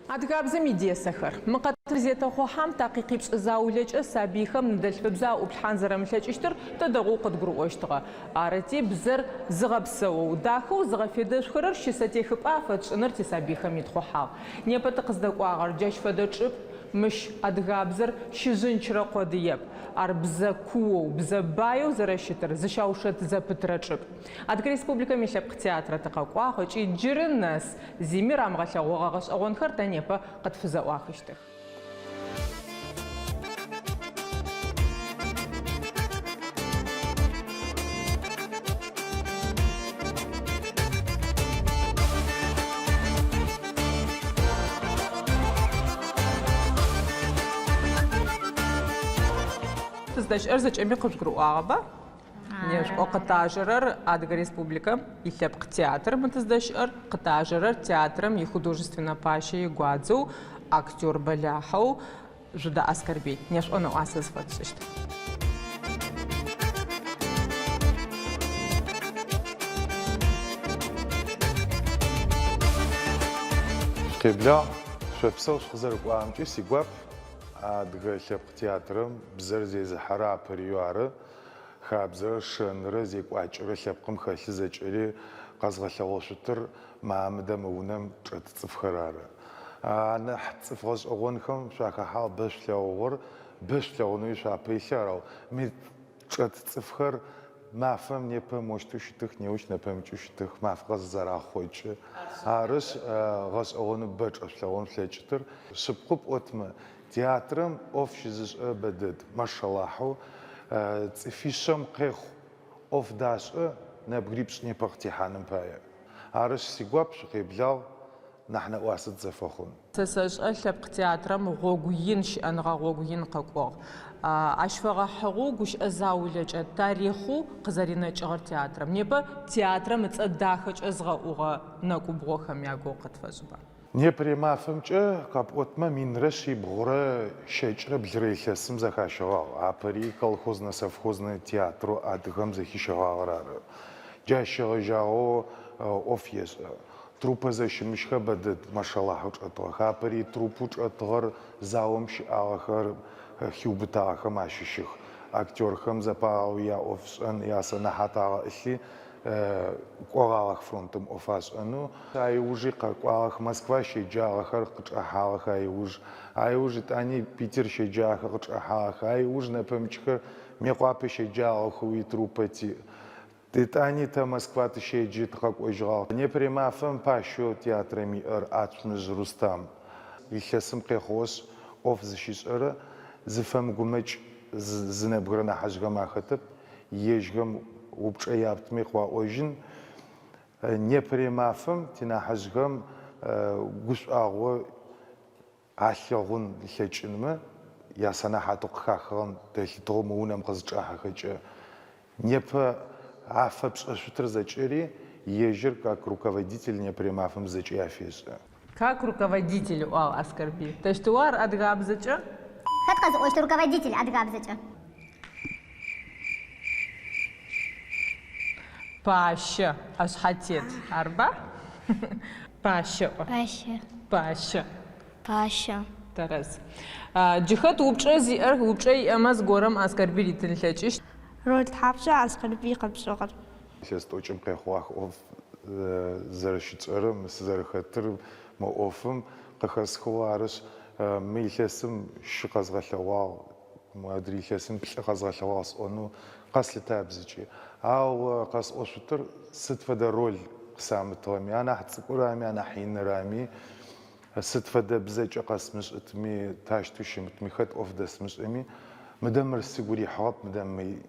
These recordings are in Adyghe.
Адыгабзэм идесэхэр. Мы къэтыныр зетэхъухьэм такъикъипшӏ заулэкӏэ сабыйхэм ныдэлъфыбзэ аӏуплъхьан зэрэмылъэкӏыщтыр тэ дэгъоу къыдгурыӏощтыгъэ. Арыти, бзэр зыгъэпсэоу, дахэу зыгъэфедэшъухэрэр щысэтехыпӏэ афэтшӏыныр тисабыйхэм итхъухьагъ. Непэ тыкъыздэкӏуагъэр джащ фэдэ чӏыпӏ, мыщ адыгабзэр щыжъынчырэ къодыеп, ар бзэ куоу, бзэ баеу зэрэщытыр зыщаушэт зэпытырэ чӏыпӏ. Адыгэ Республикэм и Лъэпкъ театрэ тыкъэкӏуагъ ыкӏи джыры нэс зими рамыгъэлъэгъугъэ гъэшӏэгъонхэр тэ непэ къытфызэӏуахыщтых. Тыздэщыӏэр зэкӏэми къыжъугурыӏуагъэба? Нешӏо къытажэрэр Адыгэ Республикэм и Лъэпкъ театр мы тыздэщыӏэр, къытажэрэр театрэм ихудожественнэ пащэ игуадзэу, актер бэлахьэу Жъудэ Аскэрбый. Нешӏо нэӏуасэ зыфэтшӏыщт. Шъукъеблагъ, шъопсэу шъукъызэрыкӏуагъэмкӏэ сигуап. Адыгэ лъэпкъ театрэм бзэр зезыхьэрэ апэреу ары. Хабзэрэ шэнрэ зекӏуакӏэрэ лъэпкъым хэлъы зэкӏэри къэзгъэлъэгъошъутыр мамыдэ мы унэм чӏэт цӏыфхэр ары. Анахь цӏыф гъэшӏэгъонхэм шъуахэхьагъ бэ шъулъэгъугъэр, бэ шъулъэгъунэуи шъуапэ илъыр, ау мы чӏэт цӏыфхэр мафэм непэ мощтэу щытых, неущ нэпэмыкӏэу щытых, мафэ къэс зызэрахъокӏы. Арышъ, гъэшӏэгъонэу бэ чӏэшъулъэгъон шъулъэкӏытыр. Шъыпкъэу пӏотмэ, Театрэм ӏоф щызышӏэрэ бэдэд, машалахьу, цӏыфишъэм къехъу ӏоф дашӏэ, нэбгырипшӏ непэ къытехьаным пае. Арышъ, сигуап шъукъеблагъ, нахь нэӏуасэ тызэфэхъун. Сэ сэшӏэ, Лъэпкъ театрэм гъогу ин, щыӏэныгъэ гъогу ин къыкӏугъ. Ащ фэгъэхьыгъэу гущыӏэ заулэкӏэ тарихъэу къызэринэкӏыгъэр театрэм. Непэ театрэм ыцӏэ дахэкӏэ зыгъэӏугъэ нэкӏубгъохэм ягугъу къытфэшӏба. Непэрэ мафэмкӏэ къэпӏотмэ, минрэ шъибгъурэ щэкӏрэ блырэ илъэсым зэхащэгъагъ. Апэри колхознэ-совхознэ театрэу Адыгэм зэхищэгъагъэр ары. Джащ щегъэжьагъэу ӏоф ешӏэ. Труппэ зэщымыщхэр бэдэд машалахьэу чӏэтыгъэх. Апэри труппэу чӏэтыгъэр заом щыӏагъэхэр хиубытагъэхэм ащыщых. Актерхэм зэпагъэуи яӏофшӏэн, ясэнэхьат агъэӏылъи, Кӏогъагъэх фронтым ӏоф ашӏэнэу. Аиужи къэкӏуагъэх, Москва щеджагъэхэр къычӏэхьагъэх аиуж. Аиуж итӏани Питер щеджагъэхэр къычӏэхьагъэх. Аиуж нэпэмыкӏхэр Мыекъуапэ щеджагъэхэуи труппэ тиӏ. Итӏани тэ Москва тыщеджи тыкъэкӏожьыгъагъ. Непэрэ мафэм пащэу театрэм иӏэр Ацумыжъ Рустам. Илъэсым къехъугъэшъ ӏоф зыщишӏэрэ, зыфэмыгумэкӏ зы нэбгырэ нахьыжъхэм ахэтэп. Ежьхэм упчӏэ яптми къыуаӏожьын. Непэрэ мафэм тинахьыжъхэм гушӏуагъо алъэгъун ылъэкӏынмэ, ясэнэхьатэу къыхахыгъэм дэлъытыгъэу мы унэм къызычӏахьэхэкӏэ, непэ афэпшӏэшъутыр зэкӏэри ежьыр как руководитель непэрэ мафэм зэкӏэ афешӏэ. Как руководитель, ыӏуагъ Аскэрбый. Тэщтыуа ар адыгабзэкӏэ? Хэт къэзыӏощтыр руководитель адыгабзэкӏэ? Пащэ, ӏэшъхьэтет, арба? Пащэ ӏо. Пащэ. Пащэ. Пащэ. Тэрэз. Джы хэт упчӏэ зиӏэр, упчӏэ иӏэмэ зыгорэм Аскэрбый ритын ылъэкӏыщт. Роль тхьапша Аскэрбый къэпшӏыгъэр? Илъэс тӏокӏым къехъугъах ӏоф зэрэщытшӏэрэм, сызэрэхэтыр мы ӏофым къыхэсхыгъэу арышъ, мы илъэсым щы къэзгъэлъэгъуагъ, адрэ илъэсым плӏы къэзгъэлъэгъуагъ сӏонэу къэслъытагъэп зыкӏи. Ау къэсӏошъутыр сыд фэдэ роль къысамытыгъэми, анахь цӏыкӏурами, анахь инырами, сыд фэдэ бзэкӏэ къэсымышӏытми, тащтэу щымытми, хэт ӏоф дэсымышӏэми, мыдэ мыр сыгу рихьыгъэп, мыдэ мы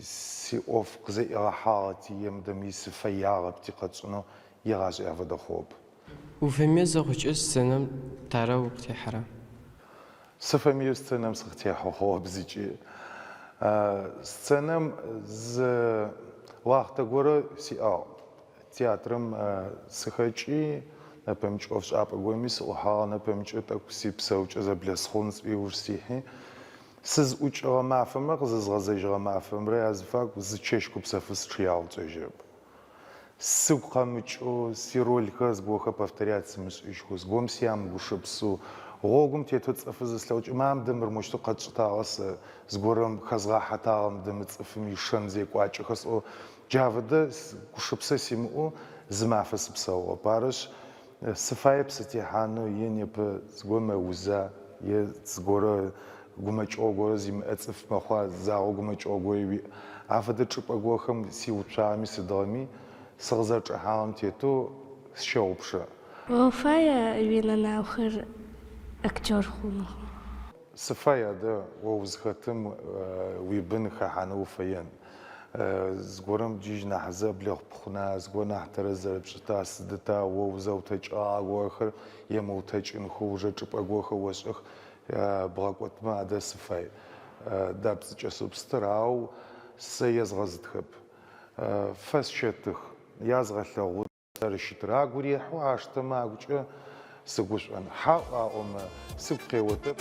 Сиӏоф къызэӏигъэхьагъэти, е мыдэ мы сыфэягъэпти къэтшӏынэу егъашӏи афэдэ хъугъэп. Уфэмые зыхъукӏэ сценэм тарэ укъытехьэра? Сыфэмыеу сценэм сыкъытехьэу хъугъэп зыкӏи. Сценэм зы уахътэ горэ сиӏагъ. Театрэм сыхэкӏи, нэпэмыкӏ ӏофшӏапӏэ горэми сыӏухьагъ, нэпэмыкӏэу тӏэкӏу сипсэукӏэ зэблэсхъун сӏуи ыуж сихьи, Сызӏукӏыгъэ мафэмрэ къызызгъэзэжьыгъэ мафэмрэ языфагу зы чэщ гупсэфы сычъыягъэу тшӏэжьырэп. Сыгу къэмыкӏэу, сирольхэр зыгохэр повторять сымышӏыжьхэу, зыгорэм сямыгушыпсэу, гъогум тетэу цӏыфыр зыслъэгъукӏэ, ма мыдэ мыр моущтэу къэтшӏытагъэ сэ, зыгорэм хэзгъахьэтагъэ мыдэ мы цӏыфым ишэн зекӏуакӏэхэр сӏоу, джа фэдэ гушыпсэ симыӏэу зы мафэ сыпсэугъэп. Арышъ, сыфаеп сытехьанэу е непэ зыгорэ мэуза, е зыгорэ гумэкӏыгъо горэ зимыӏэ цӏыф мэхъуа, загъо гумэкӏыгъо гори уиӏ. Афэдэ чӏыпӏэ горэхэм сиуцуагъэми сыдыгъэми, сыкъызэрэчӏэхьагъэм тетэу сщэгъупшэ. Уфая уинэнаухэр актер хъунхэу? Сыфай адэ, о узхэтым уибын хэхьанэу уфэен. Зыгорэм джыжь нахь зэблэхъу пхъуна, зыгорэ нахь тэрэз зэрэпшӏыта, сыдыта, о узэутэкӏыгъагъэ горэхэр емыутэкӏынхэу, уже чӏыпӏэ горэхэр ошӏэх, бгъэкӏотмэ адэ сыфай. Да пцӏыкӏэ сыупсытыр, ау сэ езгъэзытхэп. Фэсщэтых, язгъэлъэгъут зэрэщытыр. Агу рехьэу аштэмэ агукӏэ сыгушӏон. Хьаӏу аӏомэ, сыгу къеотэп.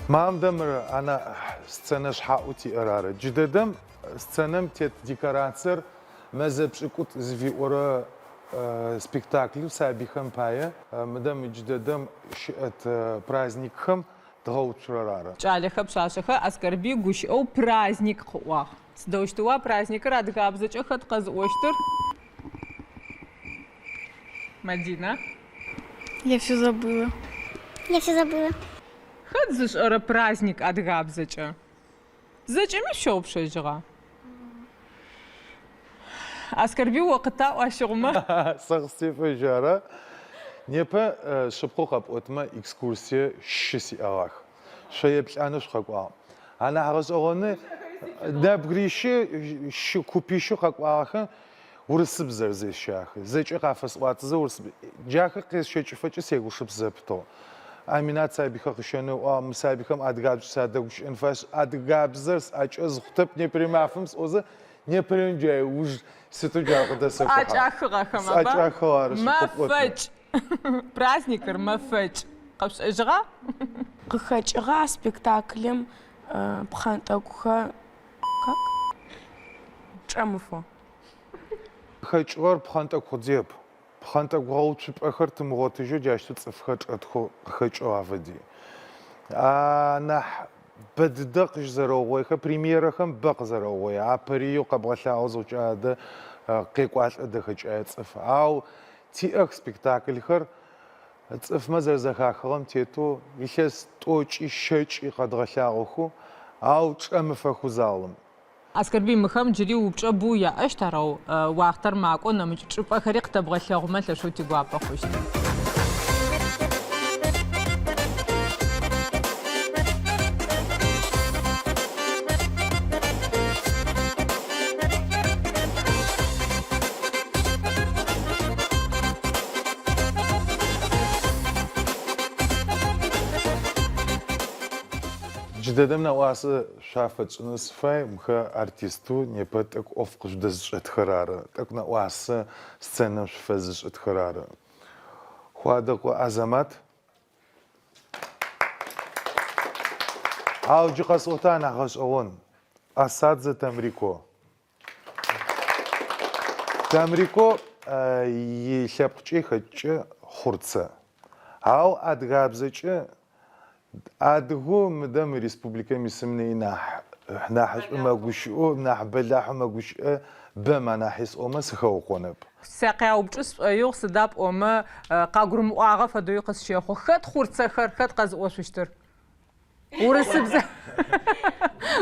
Ма мыдэ мыр анахь сценэ шъхьаӏэу тиӏэр ары. Джыдэдэм сценэм тет декорациер Мэзэ пшӏыкӏутӏ зыфиӏорэ спектаклэу сабыйхэм пае мыдэ мы джыдэдэм щыӏэт праздникхэм дгъэуцурэр ары. Кӏалэхэ, пшъашъэхэ, Аскэрбый гущыӏэу праздник къыӏуагъ. Сыдэущтэуа праздникыр адыгабзэкӏэ хэт къэзыӏощтыр? Мадина. Я все забыла. Я все забыла. Хэт зышӏэрэ праздник адыгабзэкӏэ? Зэкӏэми шъущыгъупшэжьыгъа? Аскэрбый, о къытаӏу ащыгъумэ. Сэ къыстефэжьы ара? Непэ шъыпкъэу къэпӏотмэ, экскурсие щы сиӏэгъах. Шъо еплӏанэу шъукъэкӏуагъ. Анахь гъэшӏэгъоны нэбгырищы, щы купищэу къэкӏуагъэхэм Урысыбзэр зесщахы. Зэкӏэ къафэсӏуатэзэ урысыбзэ. Джахэр къесщэкӏыфэкӏэ сегушыпс зэпытыгъ. Аминат сабыйхэр къыщэнэу ыӏуагъ, мы сабыйхэм адыгабзэкӏэ садэгущыӏэн фаешъ, адыгабзэр сӏэкӏэз хъутэп непэрэ мафэм сӏозэ, непэрэ джа ыуж сытэу джар къыдэсэкӏухьэ. Сӏэкӏахыгъэхэм аба? Сӏэкӏахыгъ ары шъыпкъэу пӏотмэ. Мэфэкӏ. Праздникыр мэфэкӏ. Къэпшӏэжьыгъа? Къыхэкӏыгъа спектаклым пхъэнтӏэкӏухэр как? Чӏэмыфэу. Къыхэкӏыгъэр пхъэнтӏэкӏу къодыеп. Пхъэнтӏэкӏу гъэуцупӏэхэр тымыгъотыжьэу джащтэу цӏыфхэр чӏэтхэу къыхэкӏыгъ афэди. Анахь бэ дыдэ къыщызэрэугъоихэр, премьерэхэм бэ къызэрэугъое. Апэриеу къэбгъэлъагъо зыхъукӏэ адэ къекӏуалӏэ дэхэкӏае цӏыф. Ау тиӏэх спектакльхэр цӏыфмэ зэрэзэхахыгъэм тетэу илъэс тӏокӏи щэкӏи къэдгъэлъагъохэу, ау чӏэмыфэхэу залым. Аскэрбый, мыхэм джыри упчӏэ бэу яӏэщт, арэу уахътэр макӏо, нэмыкӏ чӏыпӏэхэри къытэбгъэлъэгъумэ лъэшэу тигуапэ хъущт. Джыдэдэм нэӏуасэ Шъуафэтшӏынэу сыфай, мыхэр артистэу непэ тӏэкӏу ӏоф къыжъудэзышӏэтхэр ары, тӏэкӏу нэӏуасэ сценэм шъуфэзышӏытхэр ары. Хъуадэкъо Азэмат. Ау джы къэсӏота анахь гъэшӏэгъон, Асадзе Тамрико. Тамрико илъэпкъкӏи хэкӏкӏэ хъурцэ. Ау адыгабзэкӏэ Адыгэу мыдэ мы республикэм исым ней нахь нахьышӏу мэгущыӏэу, нахь бэлахьэу мэгущыӏэ, бэм анахьи сӏомэ сыхэукъонэп. Сэ къяупчӏы сшӏоигъу, сыда пӏомэ къагурымыӏуагъэ фэдэуи къысщэхъу. Хэт хъурцэхэр, хэт къэзыӏошъущтыр? Урысыбзэ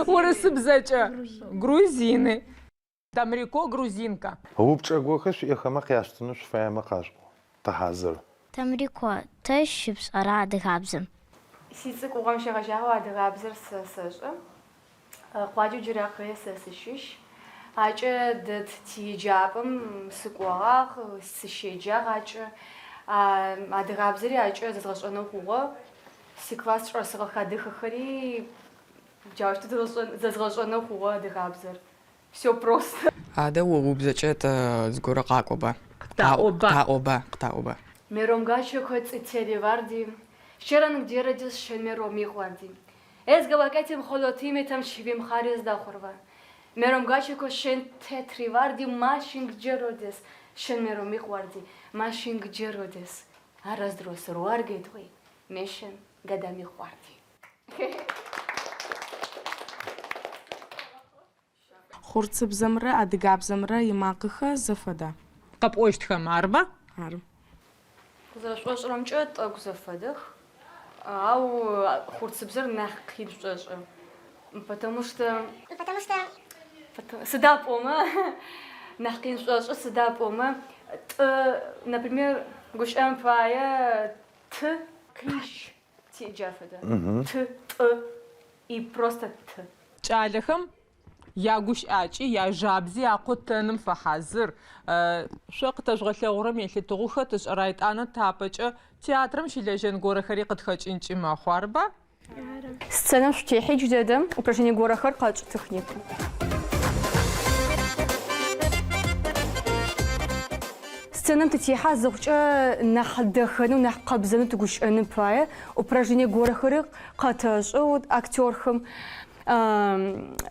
урысыбзэкӏэ. Грузины. Тамрико грузинка. Упчӏэ гохэр шъуиӏэхэмэ къяшъутынэу шъуфаемэ къашъуӏу. Тыхьазыр. Тамрико, тэ щыпшӏэра адыгабзэм? Сицӏыкӏугъэм щегъэжьагъэу адыгабзэр сэ сэшӏэ. Къуаджэу Джыракъые сэ сыщыщ. Акӏэ дэт тиеджапӏэм сыкӏогъагъ, сыщеджагъ акӏэ. Адыгабзэри акӏэ зэзгъэшӏэнэу хъугъэ. Сикласс чӏэсыгъэх адыгэхэри джаущтэу зэзгъэшӏэнэу хъугъэ адыгабзэр. Все просто. Адэ о убзэкӏэ тэ зыгорэ къакӏоба? Къытаӏоба. Къытаӏоба, къытаӏоба. Меромгачо цӏитериварди, Щерангдерадис шемеромиғварди. Эс галакатим холотиметам швимхарез дахурва. Меромгачеко შენ თეთრი ვარდი მაშინ გჯეროდეს შენ მე რომ მიყვარდი მაშინ გჯეროდეს არასდროს რო არ გეტყვი მე შენ გადამიყვარდი. Хъурцыбзэмрэ адыгабзэмрэ имакъэхэр зэфэда? Къэпӏощтхэм, арба? Ары. Къызэрэсшӏошӏырэмкӏэ тӏэкӏу зэфэдэх, ау хъурцыбзэр нахь къин сшӏошӏы. Потому что Потому что сыда пӏомэ нахь къин сшӏошӏы, сыда пӏомэ тӏы, например, гущыӏэм пае ты къищ ти джа фэдэ. Ты, тӏы и просто ты. Кӏалэхэм ягущыӏакӏи, яжабзи акъутэным фэхьазыр. Шъо къытэжъугъэлъэгъурэм елъытыгъэу хэт ышӏэра етӏанэ тапэкӏэ театрэм щылэжьэн горэхэри къытхэкӏынкӏи мэхъу, арыба? Сценэм шъутехьи джыдэдэм упражнение горэхэр къэтшӏытых непэ. Сценэм тытехьэ зыхъукӏэ нахь дэхэнэу, нахь къэбзэнэу тыгущыӏэным пае упражнение горэхэри къэтэшӏы актерхэм.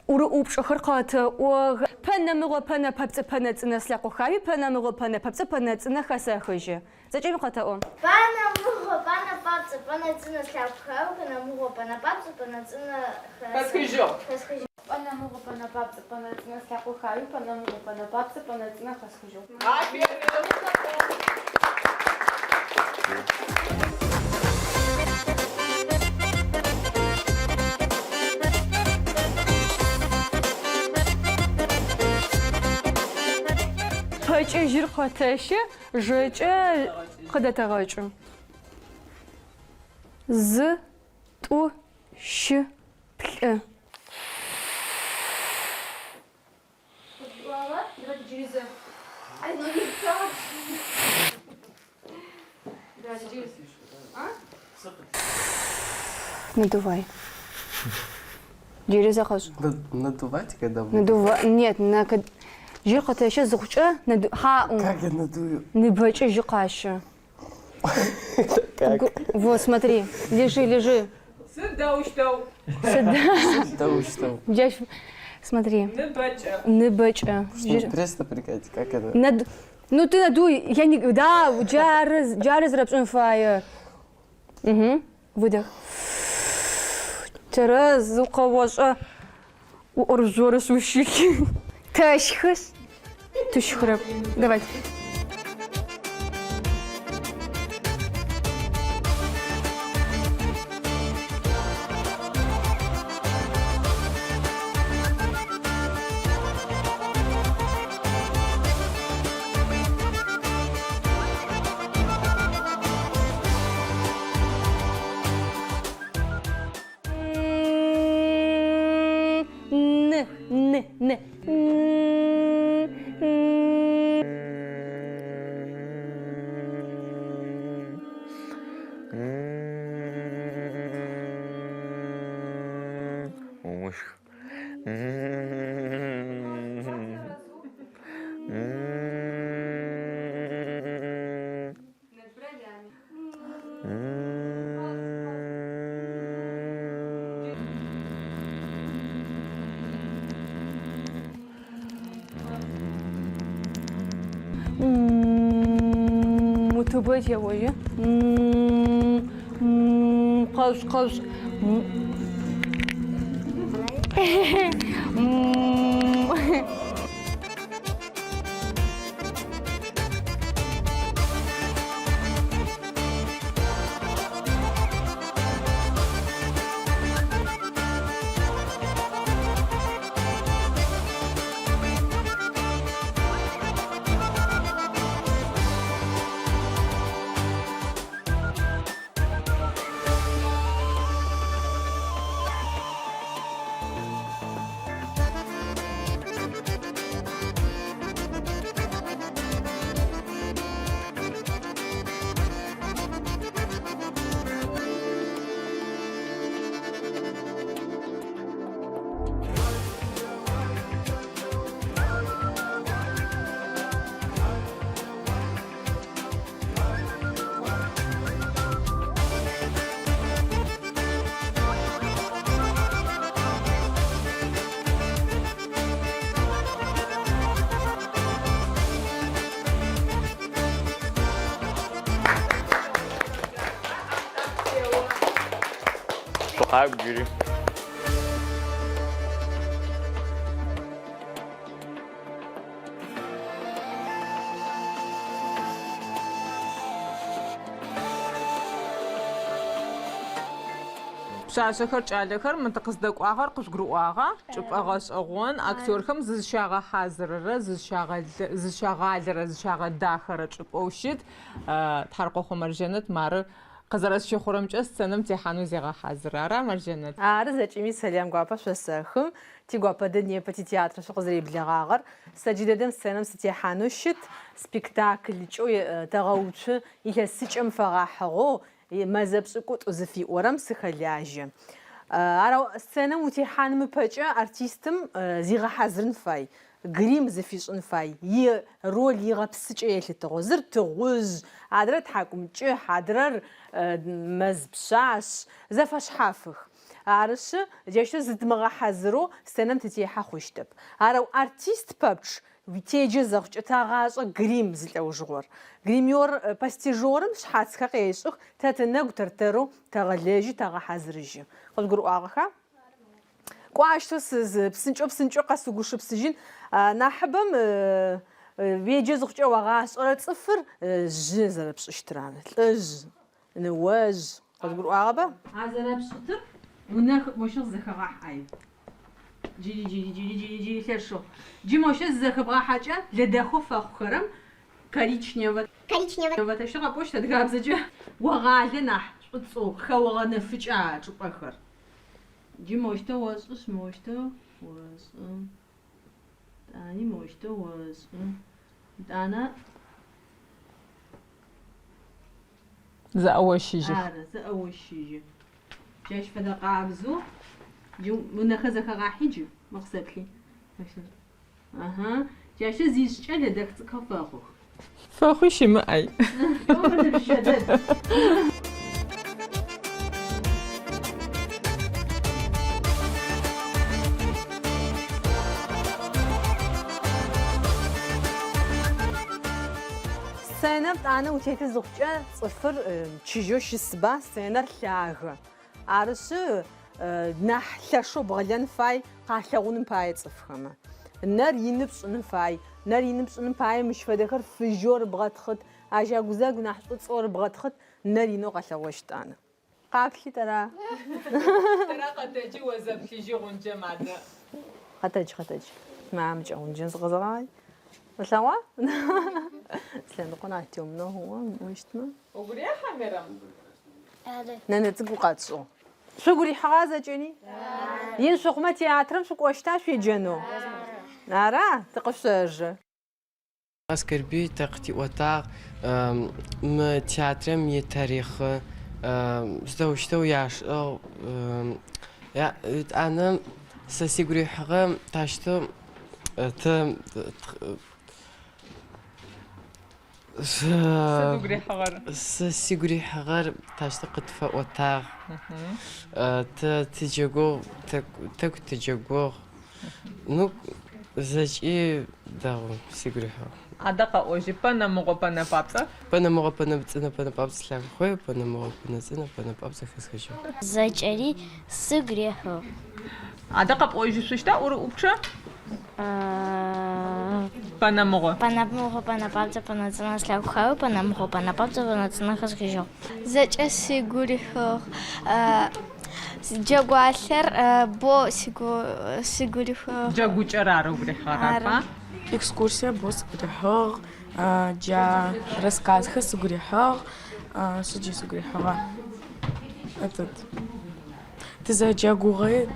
ӏурыӏупчъэхэр къэтэӏох. Пэнэ мыгъо, пэнэ пэпцӏэ, пэнэ цӏынэ слъакъо хауи, пэнэ мыгъо, пэнэ пэпцӏэ, пэнэ цӏынэ хэсэхыжьы. Зэкӏэми къэтэӏо. Пэнэ мыгъо, пэнэ папцӏэ, пэнэ цӏынэ слъакъо хауи, пэнэ мыгъо, пэнэ папцӏэ, пэнэ цӏынэ Хэсхыжьыгъ. хэсхыжьыгъ. Пэнэ мыгъо, пэнэ папцӏэ, пэнэ цӏынэ слъакъо хауи, пэнэ мыгъо, пэнэ папцӏэ, пэнэ цӏынэ хэсхыжьыгъ. Пэкӏэ жьыр къэтэщэ, жэкӏэ къыдэтэгъэкӏы. Зы, тӏу, щы, плӏы. Надувай. Джыри зэ къэшӏ. Надувать, когда Надува... Нет, на... Жьыр къэтэщэ зыхъукӏэ наду... Хьаӏу. Как я надую? Ныбэкӏэ жьы къащэ. Как? Вот, смотри. Лежи, лежи. Сыдэущтэу? Сыдэущтэу? Джащ... Смотри. Ныбэкӏэ. Ныбэкӏэ. Что, пресс напрягать? Как это? Над... Ну ты надуй, я не... Да, джары, джары зэрэпшӏын фае. Угу. Выдох. Тэрэз, укъэошӏэ. Уӏоржъорышъ ущылъ. Тэщхышъ. Тыщхырэп. Давайте. Н, Н, Н. Н, Н. Умышх. Утыбэ теожьы. М, м, Къэшӏ, къэшӏ. М. М. Къакӏу джыри. Пшъашъэхэр, кӏалэхэр, мы тыкъыздэкӏуагъэр къыжъугурыӏуагъа? Чӏыпӏэ гъэшӏэгъон, актерхэм зызщагъэхьазырырэ, зызщагъалэрэ, зызщагъэдахэрэ чӏыпӏэу щыт. Тхьаркъохъо Марджэнэт мары къызэрэсщыхъурэмкӏэ сценэм техьанэу зегъэхьазыры. Ара, Марджэнэт? Ары, зэкӏэми сэлам гуапэ шъосэхы. Тигуапэ дэд непэ титеатрэ шъукъызэреблэгъагъэр. Сэ джыдэдэм сценэм сытехьанэу щыт. Спектаклыкӏэу тэгъэуцу илъэсыкӏэм фэгъэхьыгъэу Мэзэ пшӏыкӏутӏу зыфиӏорэм сыхэлажьэ. Арэу сценэм утехьаным ыпэкӏэ артистым зигъэхьазырын фай, грим зыфишӏын фай, ироль игъэпсыкӏэ елъытыгъэу. Зыр тыгъужъ, адрэр тхьакӏумкӏыхь, адрэр мэз пшъашъ, зэфэшъхьафых. Арышъы, джащтэу зыдмыгъэхьазырэу сценэм тытехьэ хъущтэп. Арэу артист пэпчъ Теджэ зэхъукӏэ тагъашӏэ грим зылӏэужыгъор. Гример постижерым шъхьацхэр къешӏых, тэ тынэгу тэр-тэрэу тэгъэлэжьы, тэгъэхьазырыжьы. Къыжъугурыӏуагъэха? Кӏо, ащтэу псынкӏэу-псынкӏэу къэсыугупшысыжьын. Нахьыбэм уеджэ зыхъукӏэ уагъашӏэрэ цӏыфыр жъы зэрэпшӏыщтыр ары. Лӏыжъ. Ныожъ, къызгурыӏуагъэба? А зэрэпшӏытыр унэх мощэу зэхэгъахь ай. Джыри, джыри, джыри, джыри, джыри лъэшэу. Джы мощэу зызэхэбгъахьэкӏэ лэдэхэу фэхъухэрэм коричневэ. Коричневэ. Тэщтэу къэпӏощт адыгабзэкӏэ огъалэ нахь шӏуцӏэу хэогъэнэфыкӏы а чӏыпӏэхэр. Джы мощтэу ошӏышъ, мощтэу ошӏы. Етӏани мощтэу ошӏы. Етӏанэ. Зэӏэощыжьых. Ары, зэӏэощыжьы. Джащ фэдэ къабзэу джы унэхэр зэхэгъахьи джы, мы къысэплъи. Аха, джащ зишӏкӏэ лэдэх цӏыкӏухэр фэхъух. Фэхъуи щымыӏэй. Сценэм тӏанэ утеты зыхъукӏэ цӏыфыр чыжьэу щысба, сценэр лъагэ. Арышъы, нахь лъэшэу бгъэлэн фай къалъэгъуным пае цӏыфхэмэ. Нэр ины пшӏыным фай. Нэр ины пшӏыным пае мыщ фэдэхэр фыжьэу рыбгъэтхъыт, ащ агузэгу нахь шӏуцӏэу рыбгъэтхъыт, нэр инэу къэлъэгъощт тӏанэ. Къаплъи тэра? Тэра къэтэджи о зэплъыжьи гъунджэм адэ. Къэтэдж, къэтэдж. Мамкӏэ гъунджэм зыкъызэгъай. Олъэгъуа? Лъэныкъо нахь темнэ хъугъэ мыӏощтмэ. Угу рехьа, Мерэм? Нэнэ цӏыкӏу къэтшӏыгъ. Шъугу рихьыгъа зэкӏэри? Ин шъухъумэ театрэм шъукӏощта шъуеджэнэу? Ара? Тыкъышъожэ. Аскэрбый тэ къытиӏотагъ мы театрэм итарихъы сыдэущтэу яшӏыгъ. Етӏанэ сэ сигу рихьыгъэ тащтэу тэ Сыд угу рихьыгъэр? Сэ сигу рихьыгъэр тащтэу къытфэӏотагъ. Тэ тыджэгугъ, тэкӏу тыджэгугъ. Ну, зэкӏи дэгъу, сигу рихьыгъ. Адэ къэӏожьы, пэнэ мыгъо пэнэ папцӏэ? Пэнэ мыгъо пэнэ цӏынэ пэнэ папцӏэ слъакъо, пэнэ мыгъо пэнэ цӏынэ пэнэ папцӏэ хэсхыжьыгъ. Зэкӏэри сыгу рихьыгъ. Адэ къэпӏожьышъущта ӏурыӏупчъэ? Пэнэ мыгъо. Пэнэ мыгъо пэнэ папцӏэ пэнэ цӏынэ слъакъо, пэнэ мыгъо пэнэ папцӏэ пэнэ цӏынэ хэсхыжьыгъ. Зэкӏэ сыгу рихьыгъ. Джэгуалъэр бо сыгу рихьыгъ. Джэгукӏэр ары угу рихьыгъэр, арба? Экскурсие бо сыгу рихьыгъ, джа рассказхэр сыгу рихьыгъ, сыд джы сыгу рихьыгъа? Этот тызэджэгугъэ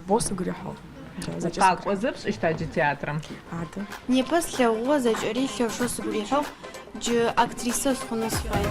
бо сыгу рихьыгъ. Укъакӏозэ пшӏыщта джы театрэм? Адэ. Непэ слъэгъугъэ зэкӏэри лъэшэу сыгу рихьыгъ, джы актрисэ сыхъунэу сыфай.